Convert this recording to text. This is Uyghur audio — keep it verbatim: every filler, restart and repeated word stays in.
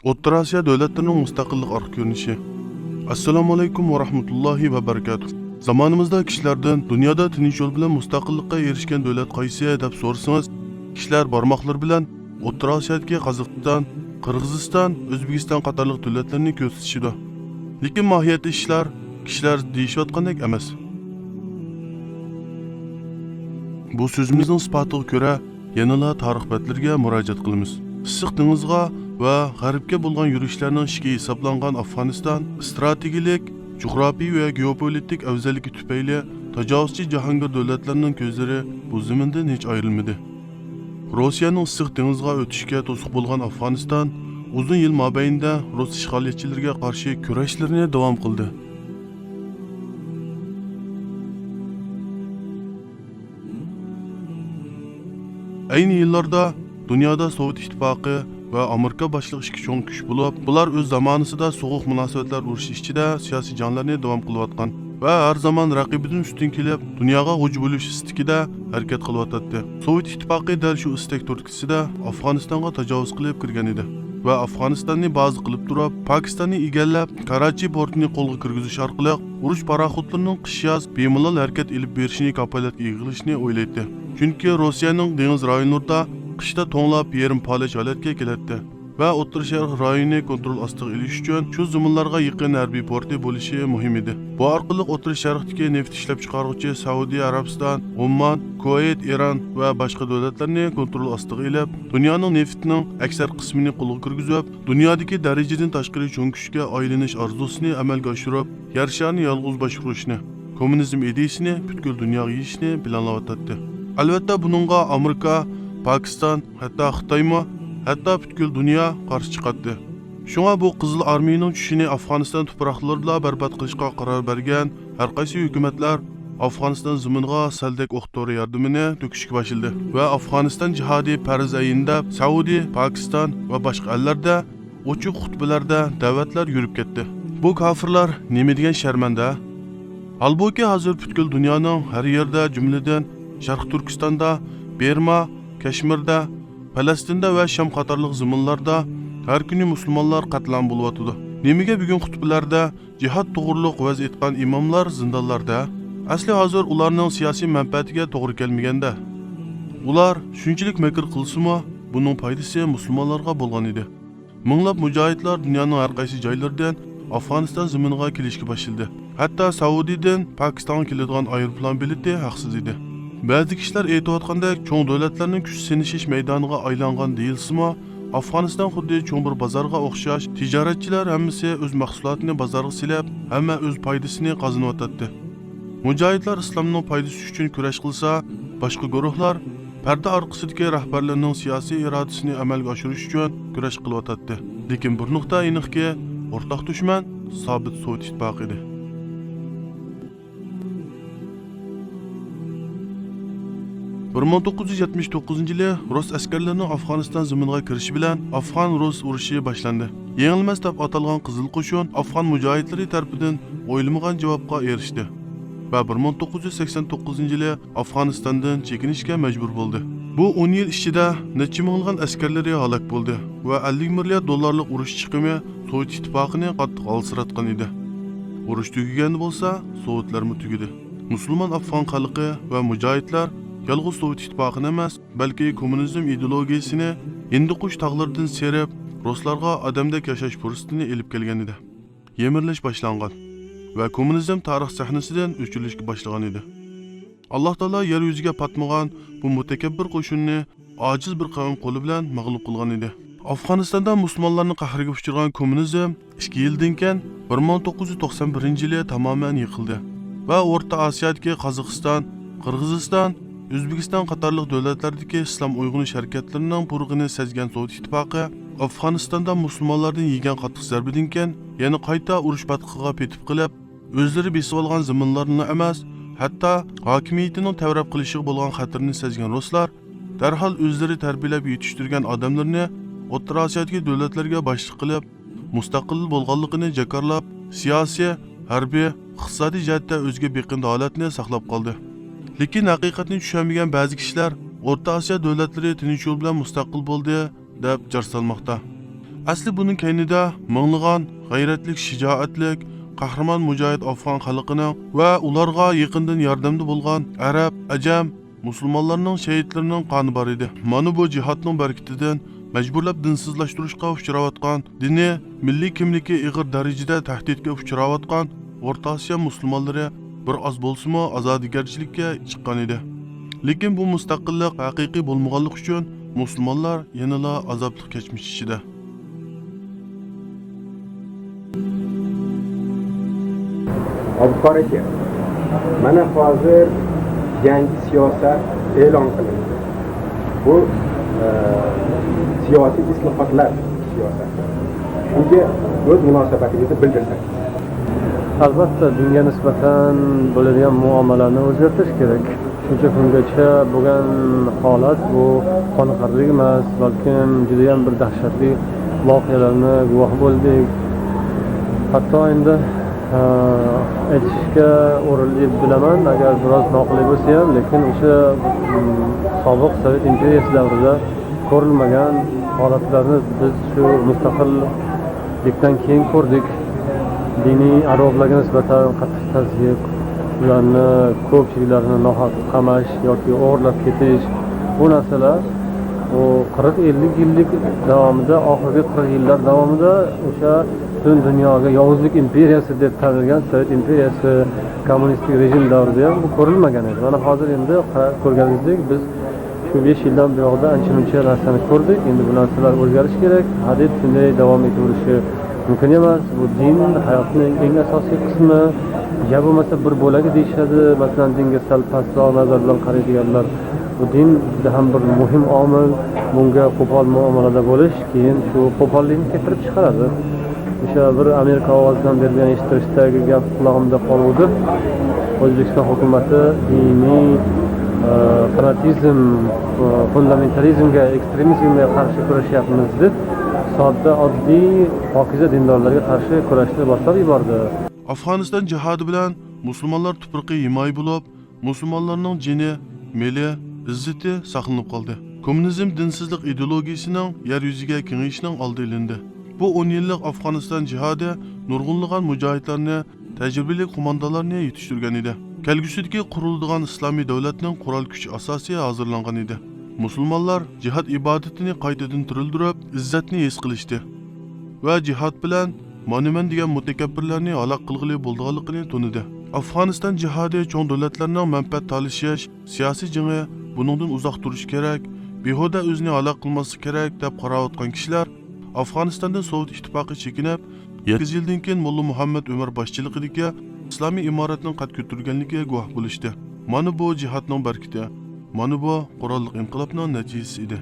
ئوتتۇرا ئاسىيا دۆلەتلىرىنىڭ مۇستەقىللىق ئارقا كۆرۈنۈشى. ئەسسالامۇ ئەلەيكۇم ۋە رەھمەتۇللاھى ۋە بەرىكاتۇھ. زامانىمىزدا كىشىلەردىن دۇنيادا تىنچ يول بىلەن مۇستەقىللىققا ئېرىشكەن دۆلەت قايسى دەپ سورىسىڭىز، كىشىلەر بارماقلىرى بىلەن ئوتتۇرا ئاسىيادىكى قازاقىستان، قىرغىزىستان، ئۆزبېكىستان قاتارلىق دۆلەتلەرنى كۆرسىتىشىدۇ. لېكىن ماھىيەتتە ئىشلار كىشىلەر دېيىشىۋاتقاندەك ئەمەس. بۇ سۆزىمىزنىڭ ئىسپاتىغا كۆرە، يەنىلا تارىخ بەتلىرىگە مۇراجىئەت قىلىمىز. ئىسسىق دېڭىزغا ۋە غەربكە بولغان يۈرۈشلەرنىڭ ئىشىكى ھېسابلانغان ئافغانىستان ئىستراتېگىيەلىك، جۇغراپىيە ۋە گېئوپولىتىك ئەۋزەللىكى تۈپەيلى تاجاۋۇزچى جاھانگىر دۆلەتلەرنىڭ كۆزلىرى بۇ زېمىندىن ھېچ ئايرىلمىدى. روسىيەنىڭ ئىسسىق دېڭىزغا ئۆتۈشىگە توسۇق بولغان ئافغانىستان ئۇزۇن يىل مابەينىدە رۇس ئىشغالىيەتچىلىرىگە قارشى كۈرەشلىرىنى داۋام قىلدى. ئەينى يىللاردا دۇنيادا سوۋېت ئىتتىپاقى ۋە ئامېرىكا باشلىق ئىككى چوڭ كۈچ بولۇپ، بۇلار ئۆز زامانىسىدا سوغۇق مۇناسىۋەتلەر ئۇرۇشى ئىچىدە سىياسىي جەڭلەرنى داۋام قىلىۋاتقان ۋە ھەر زامان رەقىبىدىن ئۈستۈن كېلىپ، دۇنياغا غۇلجا بولۇش ئىستىكىدە ھەرىكەت قىلىۋاتاتتى. سوۋېت ئىتتىپاقى دەل شۇ ئىستەك تۈرتكىسىدە ئافغانىستانغا تاجاۋۇز قىلىپ كىرگەن ئىدى ۋە ئافغانىستاننى بازا قىلىپ تۇرۇپ، پاكىستاننى ئىگىلەپ، كاراچى پورتىنى قولغا كىرگۈزۈش ئارقىلىق ئۇرۇش پاراخوتلىرىنىڭ قىش-ياز بىمالال ھەرىكەت ئېلىپ بېرىشىنى كاپالەتكە ئىگە قىلىشنى ئويلايتتى. چۈنكى روسىيەنىڭ دېڭىز رايونلىرىدا قىشتا توڭلاپ، يېرىم پالەچ ھالەتكە كېلەتتى ۋە ئوتتۇرا شەرق رايونىنى كونترول ئاستىغا ئېلىش ئۈچۈن شۇ زېمىنلارغا يېقىن ھەربىي پورتى بولۇشى مۇھىم ئىدى. بۇ ئارقىلىق ئوتتۇرا شەرقتىكى نېفىت ئىشلەپچىقارغۇچى سەئۇدى ئەرەبىستان، ئومان، كۇۋەيت، ئىران ۋە باشقا دۆلەتلەرنى كونترول ئاستىغا ئېلىپ، دۇنيانىڭ نېفىتىنىڭ ئەكسەر قىسمىنى قولغا كىرگۈزۈپ، دۇنيادىكى دەرىجىدىن تاشقىرى چوڭ كۈچكە ئايلىنىش ئارزۇسىنى ئەمەلگە ئاشۇرۇپ، يەر شارىنى يالغۇز باشقۇرۇشنى، كوممۇنىزم ئىدىيىسىنى پۈتكۈل دۇنياغا يېيىشنى پىلانلاۋاتاتتى. ئەلۋەتتە، بۇنىڭغا ئامېرىكا، پاكىستان، ھەتتا خىتايمۇ، ھەتتا پۈتكۈل دۇنيا قارشى چىقاتتى. شۇڭا بۇ قىزىل ئارمىيىنىڭ چۈشىنى ئافغانىستان تۇپراقلىرىدىلا بەربات قىلىشقا قارار بەرگەن ھەر قايسى ھۆكۈمەتلەر ئافغانىستان زېمىنىغا سەلدەك ئوق تورى ياردىمىنى تۆكۈشكە باشلىدى ۋە ئافغانىستان جىھادى پەرز ئەينى دەپ سەئۇدى، پاكىستان ۋە باشقا ئەللەردە ئوچۇق خۇتبىلەردە دەۋەتلەر يۈرۈپ كەتتى. بۇ كاپىرلار نېمە دېگەن شەرمەندە؟ ھالبۇكى، ھازىر پۈتكۈل دۇنيانىڭ ھەر يېرىدە، جۈملىدىن شەرقىي تۈركىستاندا، بىرما، كەشمىردە، پەلەستىندە ۋە شام قاتارلىق زېمىنلاردا ھەر كۈنى مۇسۇلمانلار قەتلىئام بولۇۋاتىدۇ. نېمىگە بۈگۈن خۇتبىلەردە جىھاد توغرۇلۇق ۋەز ئېيتقان ئىماملار زىندانلاردا؟ ئەسلى ھازىر ئۇلارنىڭ سىياسىي مەنپەئەتىگە توغرا كەلمىگەندە، ئۇلار شۇنچىلىك مەكىر قىلسىمۇ، بۇنىڭ پايدىسى مۇسۇلمانلارغا بولغان ئىدى. مىڭلاپ مۇجاھىدلار دۇنيانىڭ ھەر قايسى جايلىرىدىن ئافغانىستان زېمىنىغا كېلىشكە باشلىدى. ھەتتا سەئۇدىدىن پاكىستانغا كېلىدىغان ئايروپىلان بېلىتى ھەقسىز ئىدى. بەزى كىشىلەر ئېيتىۋاتقاندەك، چوڭ دۆلەتلەرنىڭ كۈچ سىنىشىش مەيدانىغا ئايلانغان دېيىلسىمۇ، ئافغانىستان خۇددى چوڭ بىر بازارغا ئوخشاش، تىجارەتچىلەر ھەممىسى ئۆز مەھسۇلاتىنى بازارغا سېلىپ، ھەممە ئۆز پايدىسىنى قازىنىۋاتاتتى. مۇجاھىدلار ئىسلامنىڭ پايدىسى ئۈچۈن كۈرەش قىلسا، باشقا گۇرۇھلار پەردە ئارقىسىدىكى رەھبەرلىرىنىڭ سىياسىي ئىرادىسىنى ئەمەلگە ئاشۇرۇش ئۈچۈن كۈرەش قىلىۋاتاتتى. لېكىن بىر نۇقتا ئېنىقكى، ئورتاق دۈشمەن سابىت سوۋېت ئىتتىپاقى ئىدى. بىر مىڭ توققۇز يۈز يەتمىش توققۇزىنچى يىلى رۇس ئەسكەرلىرىنىڭ ئافغانىستان زېمىنىغا كىرىشى بىلەن ئافغان-رۇس ئۇرۇشى باشلاندى. يېڭىلمەس دەپ ئاتالغان قىزىل قوشۇن ئافغان مۇجاھىدلىرى تەرىپىدىن ئويلىمىغان جاۋابقا ئېرىشتى ۋە بىر مىڭ توققۇز يۈز سەكسەن توققۇزىنچى يىلى ئافغانىستاندىن چېكىنىشكە مەجبۇر بولدى. بۇ ئون يىل ئىچىدە نەچچە مىڭلىغان ئەسكەرلىرى ھالاك بولدى ۋە ئەللىك مىليارد دوللارلىق ئۇرۇش چىقىمى سوۋېت ئىتتىپاقىنى قاتتىق ئالسىراتقان ئىدى. ئۇرۇش تۈگىگەندە بولسا، سوۋېتلارمۇ تۈگىدى. مۇسۇلمان ئافغان خەلقى ۋە مۇجاھىدلار يالغۇز سوۋېت ئىتتىپاقىنى ئەمەس، بەلكى كوممۇنىزم ئىدېئولوگىيىسىنى ھىندىقۇش تاغلىرىدىن سېرىپ، رۇسلارغا ئادەمدەك ياشاش پۇرسىتىنى ئېلىپ كەلگەن ئىدى. يىمىرىلىش باشلانغان ۋە كوممۇنىزم تارىخ سەھنىسىدىن ئۆچۈرۈلۈشكە باشلىغان ئىدى. ئاللاھ تائالا يەر يۈزىگە پاتمىغان بۇ مۇتەكەببىر قوشۇننى ئاجىز بىر قەۋم قولى بىلەن مەغلۇپ قىلغان ئىدى. ئافغانىستاندا مۇسۇلمانلارنىڭ قەھرىگە ئۇچرىغان كوممۇنىزم ئىككى يىلدىن كېيىن، بىر مىڭ توققۇز يۈز توقسان بىرىنچى يىلى تامامەن يىقىلدى ۋە ئورتا ئاسىيادىكى قازاقىستان، قىرغىزىستان، ئۆزبېكىستان قاتارلىق دۆلەتلەردىكى ئىسلام ئويغىنىش ھەرىكەتلىرىنىڭ پۇرىقىنى سەزگەن سوۋېت ئىتتىپاقى ئافغانىستاندا مۇسۇلمانلاردىن يېگەن قاتتىق زەربىدىن كېيىن، يەنە قايتا ئۇرۇش پاتقىقىغا پېتىپ قېلىپ، ئۆزلىرى بېسىۋالغان زېمىنلارنىلا ئەمەس، ھەتتا ھاكىمىيىتىنىڭ تەۋرەپ قېلىشىغا بولغان خەتىرىنى سەزگەن رۇسلار دەرھال ئۆزلىرى تەربىيەلەپ يېتىشتۈرگەن ئادەملىرىنى ئوتتۇرا ئاسىيادىكى دۆلەتلەرگە باشلىق قىلىپ، مۇستەقىل بولغانلىقىنى جاكارلاپ، سىياسىي، ھەربىي، ئىقتىسادىي جەھەتتە ئۆزىگە بېقىندى ھالەتنى ساقلاپ قالدى. لېكىن ھەقىقەتنى چۈشەنمىگەن بەزى كىشىلەر ئورتا ئاسىيا دۆلەتلىرى تىنچ يول بىلەن مۇستەقىل بولدى، دەپ جار سالماقتا. ئەسلى بۇنىڭ كەينىدە مىڭلىغان غەيرەتلىك، شىجائەتلىك، قەھرىمان مۇجاھىد ئافغان خەلقىنىڭ ۋە ئۇلارغا يېقىندىن ياردەمدە بولغان ئەرەب، ئەجەم، مۇسۇلمانلارنىڭ شېھىتلىرىنىڭ قانى بار ئىدى. مانا بۇ جىھادنىڭ بەرىكىتىدىن مەجبۇرلاپ دىنسىزلاشتۇرۇشقا ئۇچراۋاتقان، دىنىي، مىللىي كىملىكى ئېغىر دەرىجىدە تەھدىتكە ئۇچراۋاتقان ئورتا ئاسىيا مۇسۇلمانلىرى بىر ئاز بولسىمۇ ئازادىگەرچىلىككە چىققان ئىدى. لېكىن بۇ مۇستەقىللىق ھەقىقىي بولمىغانلىقى ئۈچۈن مۇسۇلمانلار يەنىلا ئازابلىق كەچمىش ئىچىدە. ئابدۇقادىر ئاكا، مانا ھازىر يېڭى سىياسەت ئېلان قىلىندى. بۇ، ئە، سىياسىي ئىسلاھاتلار سىياسەت. شۇنىڭغا ئۆز مۇناسىۋىتىڭىزنى بىلدۈرسەڭىز. ئەلۋەتتە، دىنگە نىسبەتەن بولىدىغان مۇئامىلەنى ئۆزگەرتىش كېرەك. شۇنچە كۈنگىچە بولغان ھالەت بۇ قانداقلىق ئەمەس، بەلكىم جۇدىيەم بىر دەھشەتلىك ۋەقەلەرنى گۇۋاھ بولدۇق. ھەتتا ئەمدى، ئە، ئېيتىشقا ئورۇنلۇق بىلىمەن، ئەگەر بىراز ناقۇلايلىق بولسا ھەم، لېكىن ئوشۇ، ئىم، سابىق سوۋېت ئىمپېرىيەسى دەۋرىدە كۆرۈلمىگەن ھالەتلەرنى بىز شۇ مۇستەقىللىكتىن كېيىن كۆردۇق. دىنىي ئەربابلارغا نىسبەتەن قاتتىق تەزيىق، ئۇلارنى، كۆپچىلىكلەرنى ناھەق قاماش ياكى ئوغرىلاپ كېتىش، بۇ نەرسىلەر ئۇ قىرىق ئەللىك يىللىق داۋامىدا، ئاخىرقى قىرىق يىللار داۋامىدا ئوشۇ پۈتۈن دۇنياغا ياۋۇزلۇق ئىمپېرىيەسى دەپ تەنلەنگەن سوۋېت ئىمپېرىيەسى، كوممۇنىستىك رېژىم دەۋرىدە بۇ كۆرۈلمىگەن ئىدى. مانا ھازىر ئەمدى قارا-، كۆرگەنىمىزدەك بىز شۇ بەش يىلدىن بۇياقتا ئانچە-مۇنچە نەرسىنى كۆردۇق. ئەمدى بۇ نەرسىلەر ئۆزگىرىشى كېرەك. ھادىتى شۇنداق داۋام ئېتىۋېرىشى مۇمكىن ئەمەس. بۇ دىن ھاياتنىڭ ئەڭ ئاساسىي قىسمى. يا بولمىسا بىر بۆلەك دېيىشىدۇ. مەسىلەن، دىنگە سەل پەسراق نەزەر بىلەن قارايدىغانلار. بۇ دىن جۈدە ھەم بىر مۇھىم ئامىل. بۇنىڭغا قوپال مۇئامىلىدە بولۇش، كېيىن شۇ قوپاللىقنى كەلتۈرۈپ چىقىرىدۇ. ئوشۇ بىر ئامېرىكا ئاۋازىدىن بېرىلگەن ئىشتىرىشتەگى گەپ قۇلاغىمدا قالغۇدەك. ئۆزبېكىستان ھۆكۈمىتى دىنىي، ئە، فاناتىزم، ئە، فۇندامېنتالىزمگە، ئېكسترېمىزمگە قارشى كۈرەشيەپمىز دەپ، ساددا، ئاددىي، پاكىزە دىندارلارغا قارشى كۈرەشنى باشلاپ يۈبەردى. ئافغانىستان جىھادى بىلەن مۇسۇلمانلار تۇپرىقى ھىمايە بولۇپ، مۇسۇلمانلارنىڭ جېنى، مېلى، ئىززىتى ساقلىنىپ قالدى. كوممۇنىزم دىنسىزلىق ئىدېئولوگىيىسىنىڭ يەر يۈزىگە كېڭىيىشىنىڭ ئالدى ئېلىندى. بۇ ئون يىللىق ئافغانىستان جىھادى نۇرغۇنلىغان مۇجاھىدلارنى، تەجرىبىلىك قوماندانلارنى يېتىشتۈرگەن ئىدى. كەلگۈسىدىكى قۇرۇلىدىغان ئىسلامىي دۆلەتنىڭ قورال كۈچ ئاساسى ھازىرلانغان ئىدى. مۇسۇلمانلار جىھاد ئىبادىتىنى قايتىدىن تىرىلدۈرۈپ، ئىززەتنى ھېس قىلىشتى ۋە جىھاد بىلەن مانا مەن دېگەن مۇتەكەببىرلەرنى ھالاك قىلغىلى بولىدىغانلىقىنى تونۇدى. ئافغانىستان جىھادى چوڭ دۆلەتلەرنىڭ مەنپەئەت تالىشىش سىياسىي جېڭى، بۇنىڭدىن ئۇزاق تۇرۇش كېرەك، بىھۇدە ئۆزىنى ھالاك قىلماسلىق كېرەك، دەپ قاراۋاتقان كىشىلەر ئافغانىستاندىن سوۋېت ئىتتىپاقى چېكىنىپ، يەتتە سەككىز يىلدىن كېيىن موللا مۇھەممەد ئۆمەر باشچىلىقىدىكى ئىسلامىي ئىمارەتنىڭ قەد كۆتۈرگەنلىكىگە گۇۋاھ بولۇشتى. مانا بۇ جىھادنىڭ بەرىكىتى، مانا بۇ قوراللىق ئىنقىلابنىڭ نەتىجىسى ئىدى.